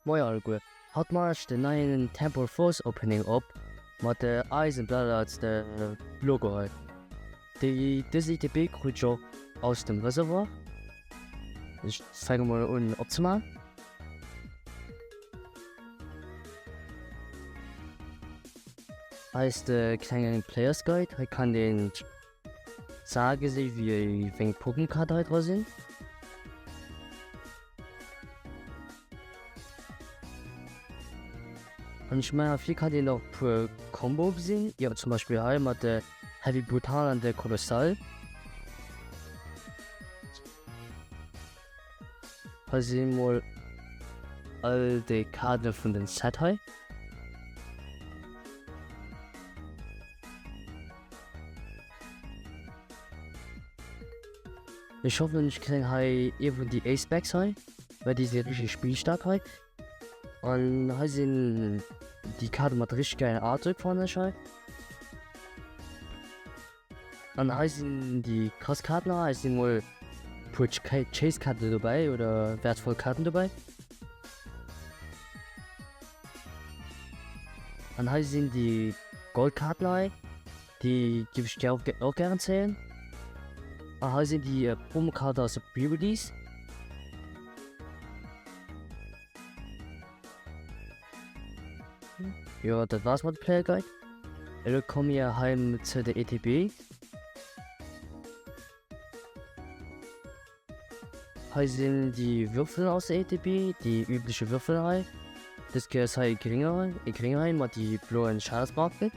Moie alleguer, haut man ech den neien Temporal Force Opening op mat de Eisen Bloodlines de Logo hei. Déi dës ETB krut ech och aus dem Reservoir. Ech fänke mol un opzemaachen. Hei ass de klengen Players Guide, hei kann een D'Saach gesi wéi wéng Pokémon-Kaarte hei dra sinn. An ech mengen hei kann een och puer Combo gesinn, jo zum Beispill hei mat de Heavy Brutal an de Kolossal. Hei si mol all déi Kaarte vun den Set hei. Ech hoffen ech kréien hei ee vun déi Ace Packs hei, well déi si richteg spillstaark hei. An hei sinn déi Kaarte mat richteg gäilen Artwork fannen ech hei. An hei sinn déi krass Kaarten hei sinn mol puer Chase Kaarten dobäi oder wertvoll Kaarten dobäi. An hei sinn déi Goldkaarten hei, déi giff ech gär och gären zéien. An hei sinn déi Promokaarten aus de Pre-Release. Jo, dat war's mat de Player Guide. Elo komme mir hei zu der ETB. Hei sinn déi Würfel aus der ETB, déi übleche Würfel hei. Dës Kéier ass hei e grénger, e grénger hei mat déi bloen Schadensmarken.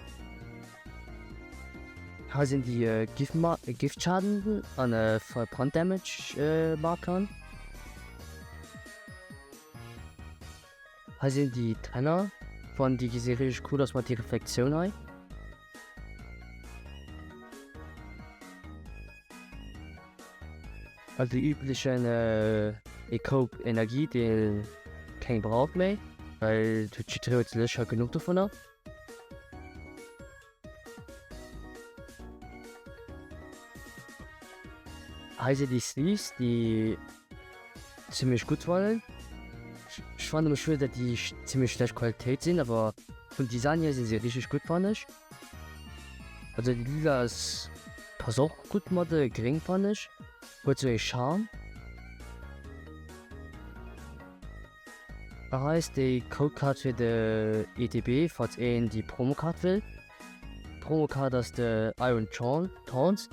Hei sinn déi Giftma Giftschaden an Brand Damage Markern. Hei sinn déi Trenner, fannen déi gesi richteg cool aus mat déi Reflektioun hei. Also déi üblechen Ecope Energie deen keng braucht méi, well huet jidderee huet sécher genuch dovunner. Hei sinn déi Sleeves déi zimmlech gutt fannen. Ech fannen emmer schued dat déi zimmlech schlecht Qualitéit sinn, awer vum Design hier si se richteg gutt fannen ech. Also déi lila ass passt och gutt mat de gréng fannen ech, huet sou ee Charme. A hei ass déi Codecard fir de ETB, falls een déi Promocard wëll. D'Promocard ass de Iron Thorns.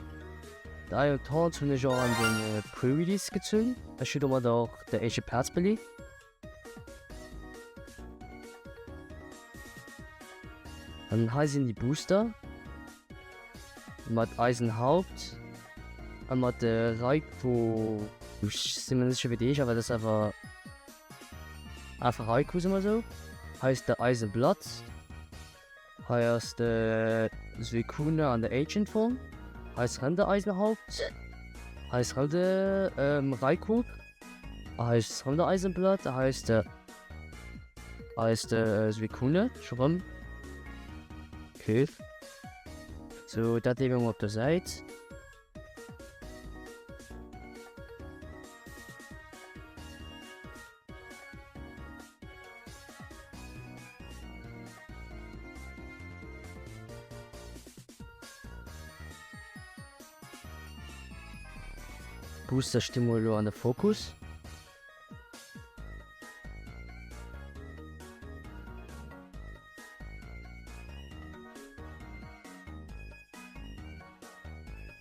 De Iron Thorns hunn ech och an de Pre-Release gezunn. Ech hunn domadder och de éischte Plaz beleet. An hei sinn déi Booster mat Eisenhaupt a mat de Raikou. Ech sinn mer net sécher wéi déi heesch, awer dat ass awer. Einfach Haiku soe mer esou. Hei ass de Eisenblatt. Hei ass de Suicune an der Ancient Form. Hei ass rem de Eisenhaupt. Hei ass rem de Raikou. Hei ass rem de Eisenblatt. Hei ass de Hei ass de Suicune scho rem. Okay. Sou dat leeë mer mol op der Säit. Booster sti mol elo an de Fokus.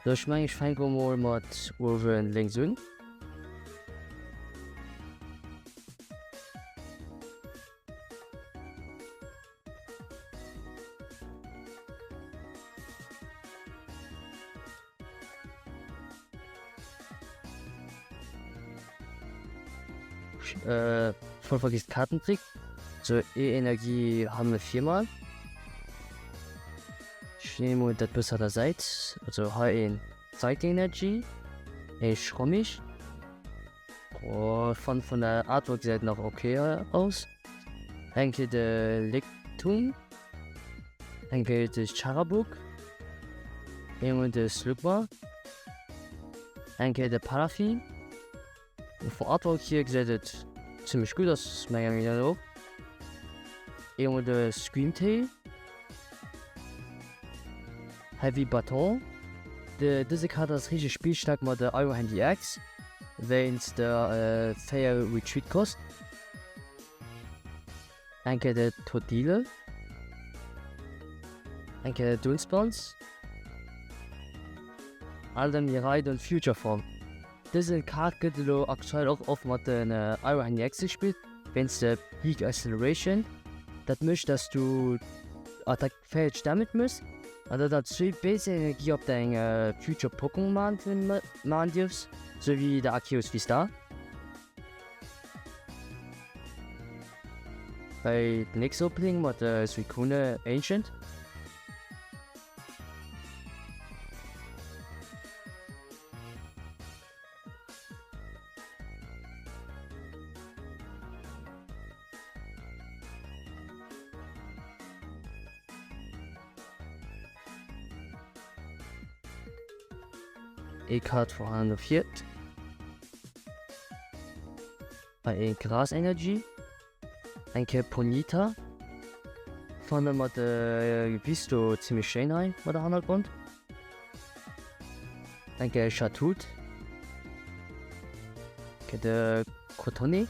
Sou ech mengen ech fänke mol mat uewen lénks un. Voll vergiss Kartentrick. Sou E-Energie han mir viermal. Ech nehmen mol dat bësse der Säit. Also hei een Psychic Energy, ee Schrommig. Oh, fan vun der Artwork gesäit nach ok aus. Eng Kéier de Lickitung, eng Kéier de Charabuk, eemol de Slugma, eng Kéier de Palafin. Vum Artwork hier gesäit et. zimmlech gutt ass menger Meenung no. Eemol de Scream Tail. Heavy Baton. De dëse Kader ass richteg spillstaark mat der Iron Handy X wéinst der 4 Retreat Kost. Eng Kéier de Todile. Eng Kéier de Dunspanz. An de Miraidon Future Form. Dësen Kaart gëtt elo aktuell och oft mat den Iron Handy X gespillt wéinst der Peak Acceleration. Dat mécht dass du Attack 40 Damage mëss an der dann zwéi Base Energie op deng Future Pokémon maan dierfs, sou wéi der Arceus V-Star. Bei nächst Opening mat der Suicune Ancient. Ee Card voran gefiert. Bei ee Gras Energy. Eng Kéier Ponyta. Fanne mat de Visto zimmlech schéin hei mat der Hannergrond. Eng Kéier Chatut. Kéier de Crotone.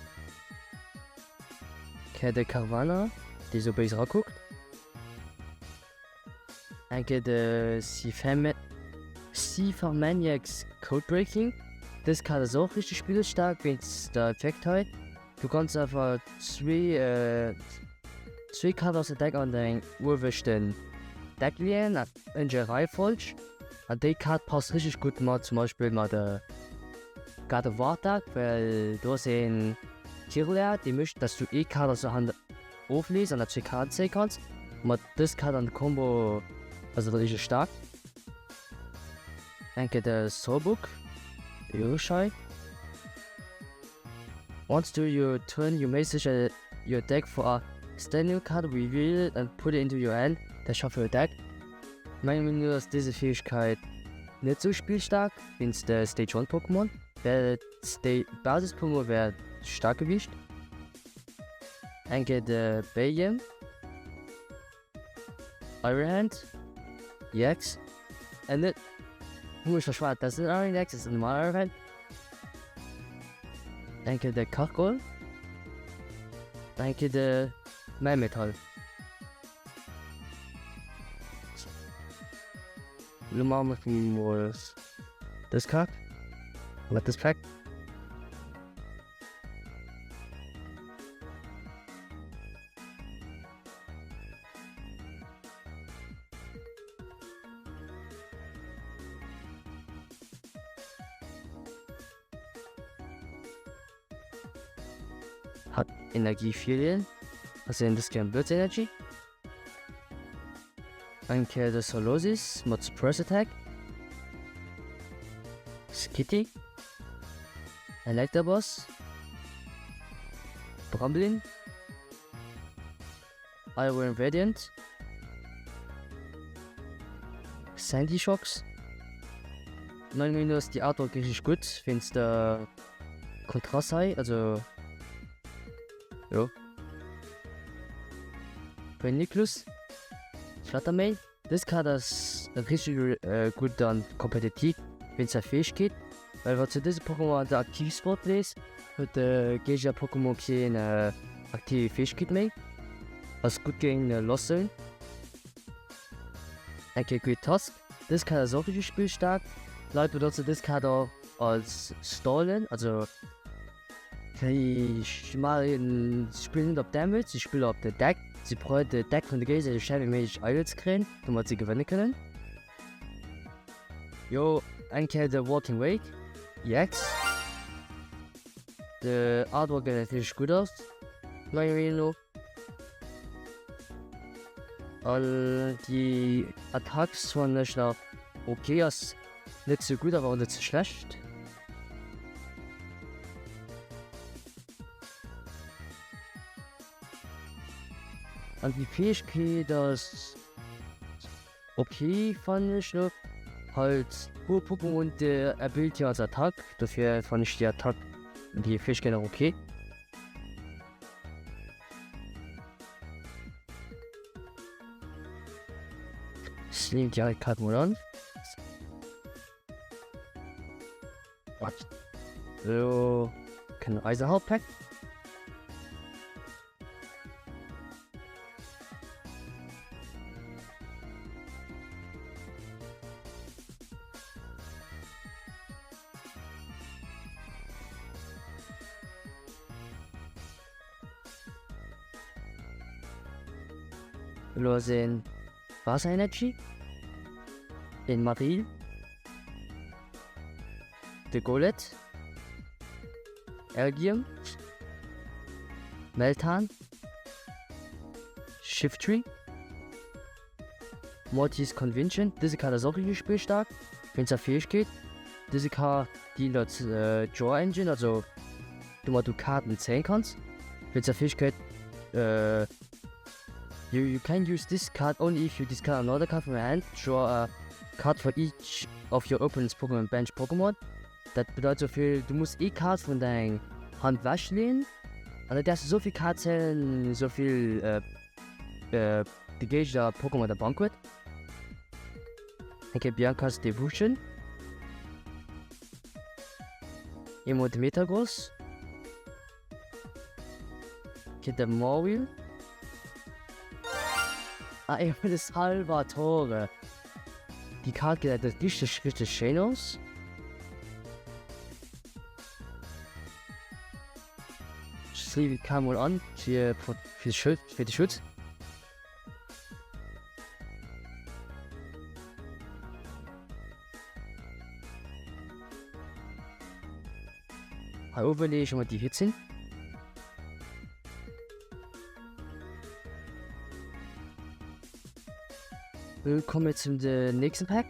Kéier de Carvana, dee sou béis erakuckt. Eng Kéier de Ciphermaniac's Codebreaking. Dës Kaart ass och richteg spillestaark wéinst der Effekt hei. Du kanns einfach zwee zwee Kaarten aus der Deck an deng uewechten Deck leeën an ënner Reifolg. An déi Kaart passt richteg gutt mat zum Beispill mat Gardevoir Deck, well do ass een Kirlia dee mécht dass du ee Kaart aus der Hand oflees an der zwee Kaarten zéie kanns. Mat dës Kaart an de Combo ass et richteg staark. Enke de Sorbuk, de Yoshai. Once during your turn you may search your deck for a standing card, reveal it and put it into your hand, then shuffle your deck. Menger Meenung no ass dëse Fähigkeit net sou spillstaark wéinst de Stage 1 Pokémon. Wär et Basis Pokémon wär et staark gewiescht. Eng Kéier de Bayem. Iron Hand. EX. Äh net. Hu mech verschwat, dat ass net Iron Hand EX, dat ass normal Iron Hand. Eng Kéier de Karkol. Eng Kéier de Melmetal. Lo maache mer mol dës Kaart. Mat dës Pack. Hat Energie 4 ass en dës Kéier Blëtz Energy. Eng Kéier de Solosis mat Suppress Attack. Skitty. Electabuzz. Bramblin. Iron Radiant. Sandy Shocks. Meiner Meenung no ass déi Artwork richteg gutt wéinst der Kontrast hei, also jo. Reuniclus, Flattermail. Dës Kaart ass richteg gutt an kompetitiv wéinst der Fäegkeet, well wanns du dëse Pokémon an de aktive Spot lees, huet de Géigner Pokémon keen aktive Fäegkeet méi. Ass gutt géint Lost Zone. Eng Kéier Great Tusk. Dës Kaart ass och richteg spillstaark. Leit benotzen dës Kaart och als Stallen, also Si spillen net op Damage, si spillen op de Deck. Si probéieren de Deck vun de Géigner esou schnell wéi méiglech idle ze kréien, domat si gewënne kënnen. Jo, eng Kéier de Walking Wake EX. De Artwork gesäit richteg gutt aus, menger Meenung no. An déi Attacks fannen ech nach ok, ass net ze gutt awer och net ze schlecht. An déi Fäegkeet ass ok fannen ech nach. Halt puer Pokémon déi Ability als Attack, dofir fannen ech déi Attack, déi Fäegkeet nach ok. Sleeve déi hei Kaart mol an. Elo kënnt eise Hauptpack. Elo ass een Waasserenergy, een Marill, de Golett, Elgyem, Meltan, Shiftry, Morty's Conviction, dëse Kaart ass och richteg spillstaark wéinst der Fäegkeet. Dëse Kaart dient als Draw Engine, also domat du Kaarten zéien kanns. Wéinst der Fäegkeet You you can use this card only if you discard another card from your hand, draw a card for each of your opponent's Pokémon bench Pokémon. Dat bedeit souvill, du muss ee Kaart vun deng Hand wechleeën an da däerfs du souvill Kaart zéien, souvill de Géigner Pokémon der Bank huet. Eng Kéier Bianca's Devotion. Eemol de Metagross. Fir de Mario. Ah, eemol de Salvatore. Déi Kaart gesäit richteg, richteg schéin aus. Ech sleeve d'Kaart mol an fir fir de Schutz. Hei uewe leeë ech emol déi Hits hin. Lo komme mir zum de nächsten Pack.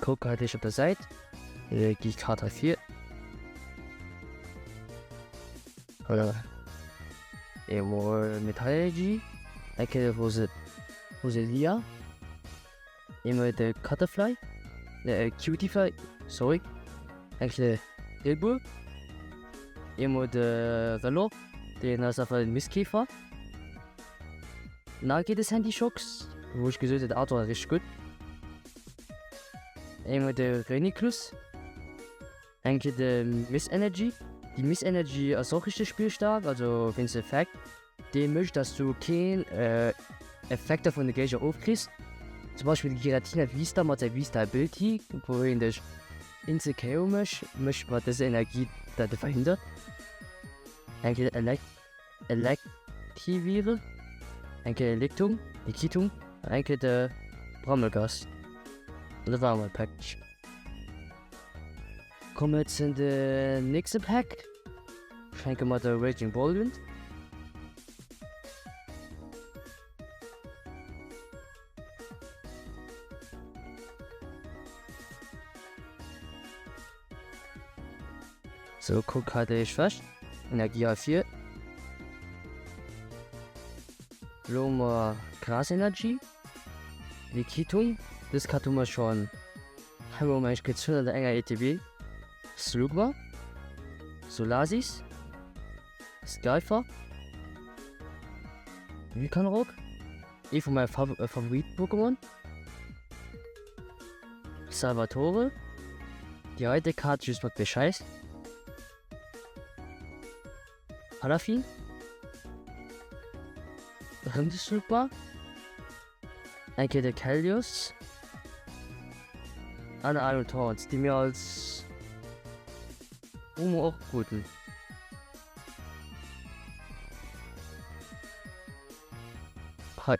Kuck halt ech op der Säit. Gi ich Karte hei vir. Voilà. Eemol Metallurgy, eng Kéier Rose Roselia, eemol de Cutterfly, ne Cutiefly, sorry, eng Kéier Hilbur, eemol de Relor, deen ass einfach en Mistkäfer. Na geet de Sandy Shocks, wou ech gesot hunn, den Auto ass richteg gutt. Eemol de Reuniclus, eng Kéier de Miss Energy. Déi Miss Energy ass och richteg spillstaark, also wéinst dem Effekt, dee mécht, dass du keen Effekter vun de Géigner ofkriss. Zum Beispill de Giratina V-Star mat säi V-Star Ability, wou een dech insta KO mécht, mécht mat dëser Energie dat e verhindert. Eng Kéier Elekt. Electivire, eng Kéier Electung, Liquitum an eng Kéier de Brambleghast. An dat war emol Pack. Komme mir zu de nächste Pack. Fänke mat der Raging Bolt un. Sou, kuck hei déi Schwächt. Energie hei vir. Lo hu mer Grasenergie, Liquitum, dës Kaart hu mer schonn hei mol eng gezunn an der enger ETB, Slugma, Solasis, Skyfer, Lycanroc, ee vu menge Favorit-Pokémon. Salvatore, Déi heite Kaart just mat Bescheiss. Palafin. Rëm de Super. Eng Kéier de Kellios. An Iron Thorns, déi mir als Promo och kruten. Hei.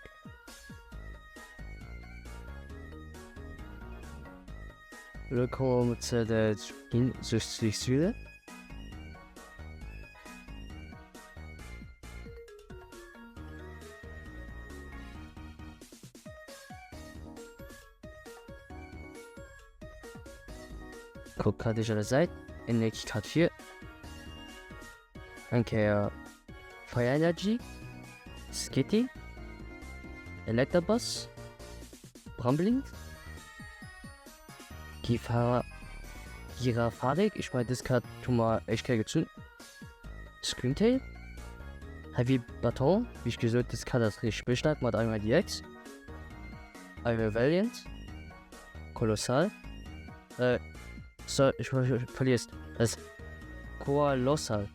Elo komme mer zu der Süle. Kuck hat ech an der Säit Energie hat fir eng Kéier Fire Energy, Skitty, Electabuzz, Brambling, Gifa Girafarig, ech mein dës Kaart hu mer éischt Kéier gezunn, Screamtail. Heavy Baton, wéi ech gesot, dës Kaart ass richteg spillstaark mat Iron DX, Iron Valiant, Kolossal, äh, so, ech hu verlies, dat ass Coalossal,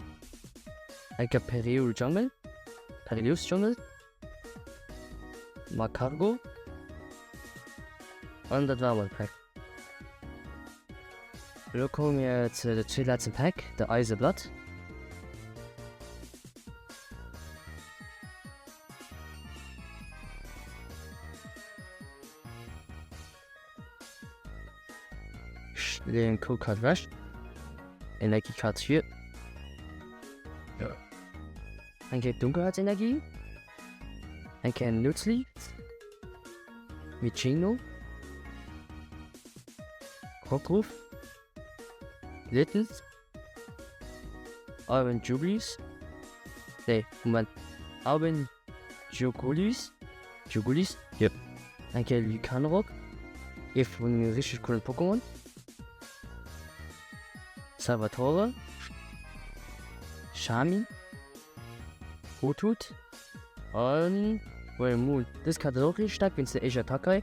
eng Kéier Peril Jungle, Perilous Jungle, Magcargo, an dat war mol de Pack. Elo komme mir zu de zweetletzten Pack, de Eiseblatt. Ech leeën d'Code-Card ewech. Energiekart 4. Eng Kéier Dunkelheitsenergie. Eng Kéier Nützli. Micino. Rockruf. Little. Iron Jugulis. Nee, Moment. Iron Jugulis. Jugulis? Jep. Eng Kéier Lycanroc. Ee vun de richteg coolen Pokémon. Salvatore, Shami, Hoothoot an Royal Moon. Dës Kaart ass och richteg staark wéinst der éischter Attack hei.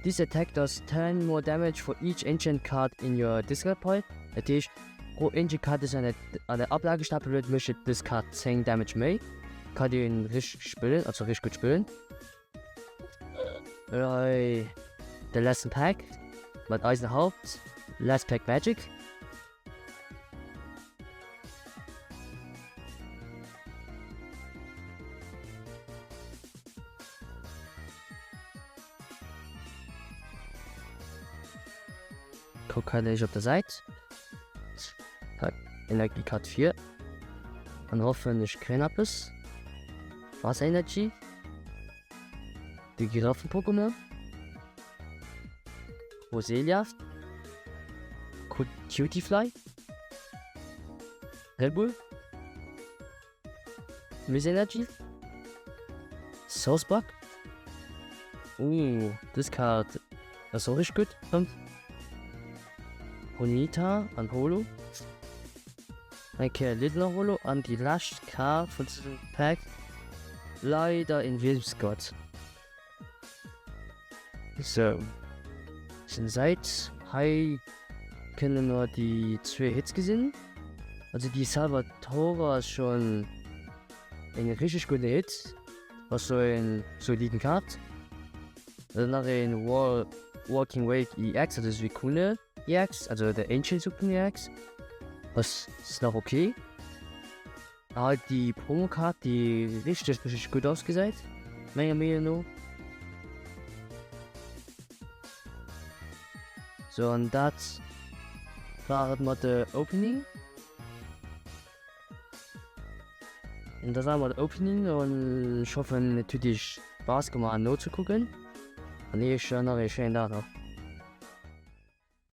This attack does 10 more damage for each ancient card in your discard pile. Dat heescht, pro ancient Kaart déi se an der Ablagestapel huet, mécht dës Kaart 10 Damage méi. Kann een richteg spillen, also richteg gutt spillen. Elo hei de letzten Pack mat eisen Haupt Last Pack Magic. Krokodil op der Säit. Energiekart 4. An hoffen ech kréien eppes. Wasserenergy. De Giraffen-Pokémon. Roselia. Cutiefly. Red Bull. Miss Energy. Sawsbuck. Ooh, dës Kaart ass och richteg gutt. Ponyta an Holo. Eng Kéier Lidler Holo an déi lescht Kaart vun dësem Pack, leider een Wilmscott. Sou, seng Säit. Hei kënne mer déi zwee Hits gesinn. Also déi Salvatore ass schonn eng richteg gudde Hit, ass sou eng soliden Kaart. Dann nach een Walking Wake EX, also Suicune. EX, also der Ancient Supreme EX, ass nach ok. Halt déi Promocard, déi richteg richteg gutt ausgesäit, menger Meenung no. Sou, an dat war et mat de Opening. An dat war mat Opening an ech hoffen et huet iech Spaass gemaach nozekucken an iech nach ee schéinen Dag nach.